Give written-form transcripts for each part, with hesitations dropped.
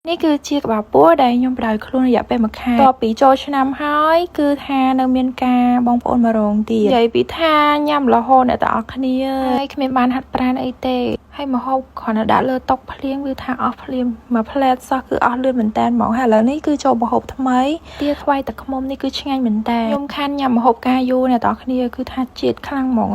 នេះគឺជាក្បាលពោះដែលខ្ញុំបដៅខ្លួនរយៈពេលមួយខែតពីចូលឆ្នាំហើយគឺថានៅមានការបងប្អូនមករងទៀតនិយាយពីថាញ៉ាំរហូតអ្នកទាំងអស់គ្នាហើយគ្មានបានហាត់ប្រាណអីទេហើយម្ហូបគ្រាន់តែដាក់លើតុភ្លៀងវាថាអស់ភ្លាមមួយផ្លែតសោះគឺអស់លឿនមែនតើហ្មងហើយឥឡូវនេះគឺចូលម្ហូបថ្មីទាខ្វៃទឹកឃ្មុំនេះគឺឆ្ងាញ់មែនតើខ្ញុំខានញ៉ាំម្ហូបការយូរអ្នកទាំងអស់គ្នាគឺថាជាតិខ្លាំងហ្មង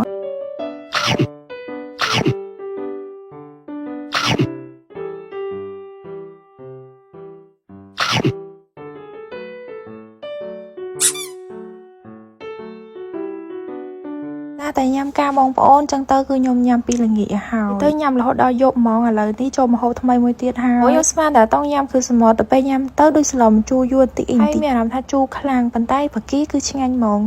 ណាតែញ៉ាំការបងប្អូនចឹងទៅគឺខ្ញុំញ៉ាំពីល្ងាចហើយទៅញ៉ាំរហូតដល់យប់ហ្មងឥឡូវនេះចូលម្ហូបថ្មីមួយទៀតហើយខ្ញុំស្មានតែតង់ញ៉ាំគឺសមុទ្រទៅពេលញ៉ាំទៅដូចស្លមជូរយួរតិចអីហើយមានអារម្មណ៍ថាជូរខ្លាំងប៉ុន្តែបកាគឺឆ្ងាញ់ហ្មង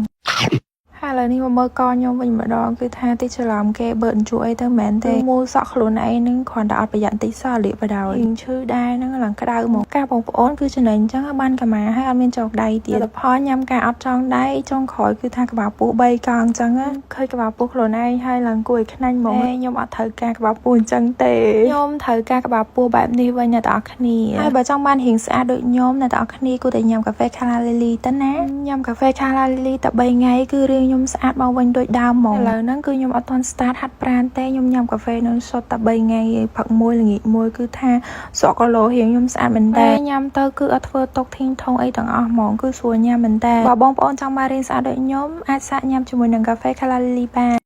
ហើយឥឡូវនេះមកមើលកខ្ញុំវិញម្ដងគឺថាតិចច្រឡំគេបើអញ្ជូអីទៅមិនមែនទេមូលសក់ខ្លួនឯងនឹងគ្រាន់តែអត់ប្រយ័ត្នតិចសោះលាកបដ ாய் ឈឺដែរហ្នឹងឡើងក្តៅហ្មងការបងប្អូនគឺចំណេញអញ្ចឹងបានកម្មាហើយអត់មានចងដៃទៀតលផលញ៉ាំការអត់ចងដៃចុងក្រោយគឺថាក្បាលពោះ3កង់អញ្ចឹងឃើញក្បាលពោះខ្លួនឯងហើយឡើងគួរឲ្យខ្នាញ់ហ្មងខ្ញុំអត់ត្រូវការក្បាលពោះអញ្ចឹងទេខ្ញុំត្រូវការក្បាលពោះបែបនេះវិញអ្នកទាំងអស់គ្នាហើយបើចង់បានរាងស្អាតដូចខ្ញុំអ្នកទាំងអស់គ្នាគួរតែញ៉ាំកាហ្វេខាឡាលីលីទៅណាញ៉ាំកាហ្វេខាឡាលីលីតែ3ថ្ងៃគឺរាងខ្ញុំស្អាតមកវិញដូចដើមហ្មងឥឡូវហ្នឹងគឺខ្ញុំអត់ទាន់ start ហាត់ប្រាណទេខ្ញុំញ៉ាំកាហ្វេនឹងសុទ្ធតែ3ថ្ងៃឯងផឹកមួយល្ងាចមួយគឺថាស្រកគីឡូរាងខ្ញុំស្អាតមែនតើញ៉ាំទៅគឺអត់ធ្វើតុកធីងថងអីទាំងអស់ហ្មងគឺស្រួលញ៉ាំមែនតើបើបងប្អូនចង់បានរាងស្អាតដូចខ្ញុំអាចសាកញ៉ាំជាមួយនឹងកាហ្វេខាឡាលីលីបាន។